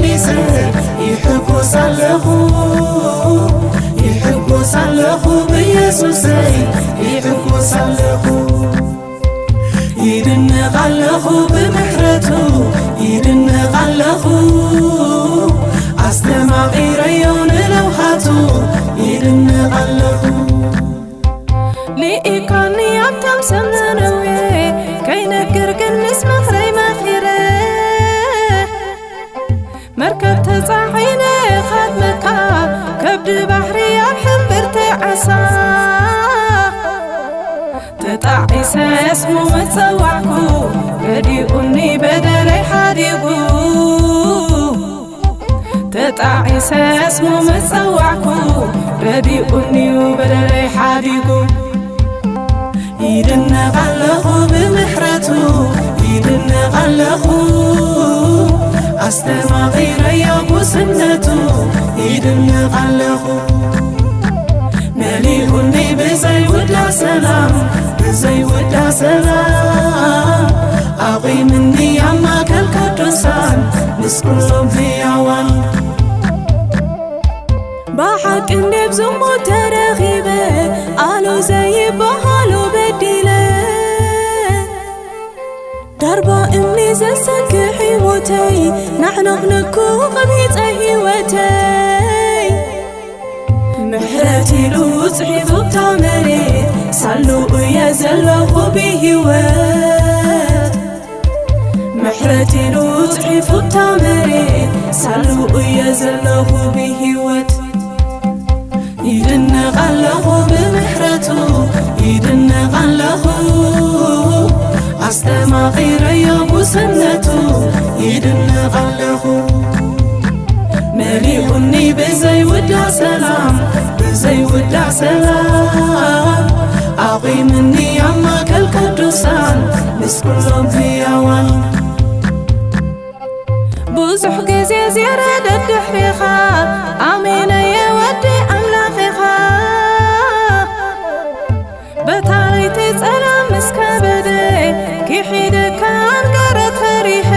ይሕጎስ ኣለኹ፣ ይሕጎስ ኣለኹ፣ ብኢየሱሰይ ይሕጎስ ኣለኹ። ይድነቕ ኣለኹ ብምሕረቱ፣ ይድነቕ ኣለኹ፣ ኣስተማቒረዮ ንለውሃቱ፣ ይድነቕ ኣለኹ። ልኢካኒ ኣብቶም ሰብ ነነዌ፣ ከይነግር ግን ምስ ምኽረይ መኺረ። መርከብ ተጻዒነ ኻድመካ፣ ከብዲ ባሕሪ ኣብ ሕምብርቲ ዓሳ። ተጣዒሰ ስሙ ምጸዋዕኩ፣ ረዲኡኒ በደለይ ሓዲጉ። ተጣዒሰ ስሙ ምጸዋዕኩ፣ ረዲኡኒዩ በደለይ ሓዲጉ። ይድነቕ ኣለኹ ብምሕረቱ፣ ይድነቕ ኣለኹ፣ ኣስተማቒረዮ ጉስነቱ፣ ይድነቕ ኣለኹ። መሊኡኒ ብዘይውዳ ሰላም፣ ብዘይውዳ ሰላም፣ ኣቑምኒ ኣብ ማእከል ቅዱሳን፣ ምስ ኩሎም ህያዋን። ብሓቂ እንዴ ብዝሙት ተረኺበ፣ ኣሉ ዘይበሃሎ በዲለ። ዳርባ እምኒ ዘሰክሕ ህይወተይ፣ ናሕኖኽንኩ ቐቢጸ ህይወተይ። ምሕረት ኢሉ ጽሒፉ እታ መሬት፣ ሳሉ እየ ዘለኹ ብህይወት። ምሕረት ኢሉ ጽሒፉ እታ መሬት፣ ሳሉ እየ ዘለኹ ብህይወት። ይድነቕ ኣለኹ ብምሕረቱ፣ ይድነቕ ኣለኹ፣ ኣስተማቒረዮ ጉስነቱ፣ ይድነቕ ኣለኹ። መሊኡኒ ብዘይውዳ ሰላም፣ ብዘይውዳ ሰላም፣ ኣቑምኒ ኣብ ማእከል ቅዱሳን፣ ምስ ኩሎም ህያዋን። ብዙሕ ግዜ ዚረ ደድሕሬኻ፣ ኣሜን እየ ወዲ ኣምላኽ ኢኻ። በታ ለይቲ ጸላም ምስ ከበደ፣ ክሒደካ ኣንገረት ፈሪሐ።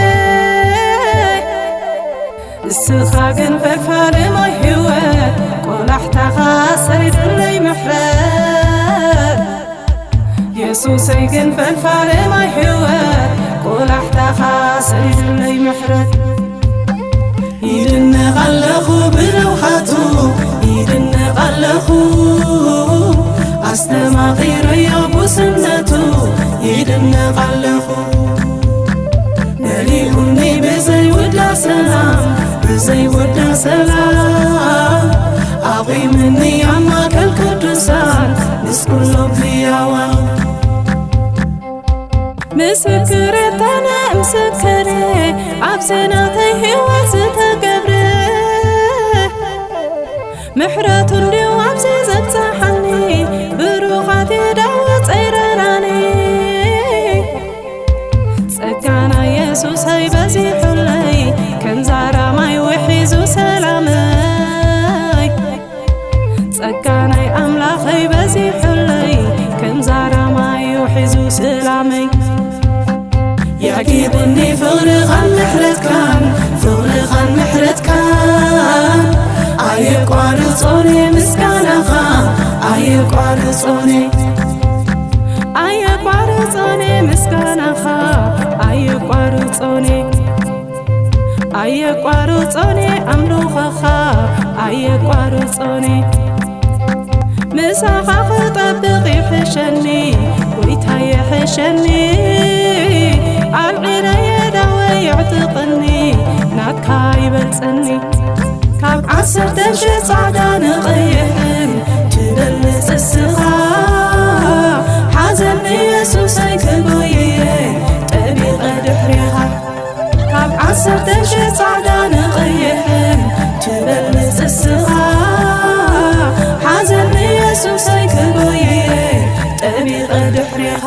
እስኻ ግን ፈልፋሊ ማይ ህይወት፣ ቆላሕታኻ ሰሪዱለይ ምሕረት። የሱሰይ ግን ፈልፋሊ ማይ ህይወት፣ ቆላሕታኻ ሰሪዱለይ ምሕረት። ይድነቕ ኣለኹ ብለውሃቱ፣ ይድነቕ ኣለኹ፣ ኣስተማቒረዮ ጉስነቱ፣ ይድነቕ ኣለኹ። መሊኡኒ ብዘይውዳ ሰላም፣ ብዘይውዳ ሰላም፣ ኣቑምኒ ኣብ ማእከል ቅዱሳን፣ ምስ ኩሎም ህያዋን። ምስክር እተነ ምስክር፣ ኣብዚ ናተይ ህይወት ዝተገብረ፣ ምሕረቱ እንድዩ ኣብዚ ዘብጽሓኒ፣ ብሩኻት የእዳዉ ጸይረናኒ። ጸጋና የሱሰይ በዚሑለይ፣ ከም ዛራ ማይ ውሒዙ ሰላመይ። ጸጋናይ ኣምላኸይ በዚሑለይ፣ ከም ዛራ ማይ ውሒዙ ሰላመይ። የዕጊቡኒ ፍቕርኻን ምሕረትካን፣ ፍቕርኻን ምሕረትካን። ኣየቋርጾን ምስጋናኻ፣ ኣየቋርጾን። ኣየቋርጾን ምስጋናኻ፣ ኣየቋርጾን። ኣየቋርጾን ኣምልኾኻ፣ ኣየቋርጾን። ምሳኻ ክጠብቕ ይሕሸኒ፣ ጎይታ ይሕሸኒ። ኣልዒለ የእዳወይ የዕጥቕኒ፣ ናትካ ይበልጸኒ። ካብ ዓሰርተ ሽሕ ጻዕዳ ንቐይሕን ትበልጽ እስኻ። ሓዘን ንየሱሰይ ክጎይየ ጠቢቐ ድሕሬኻ። ካብ ዓሰርተ ሽሕ ጻዕዳ ንቐይሕን ትበልጽ እስኻ። ሓዘን ንየሱሰይ ክጎይየ ጠቢቐ ድሕሬኻ።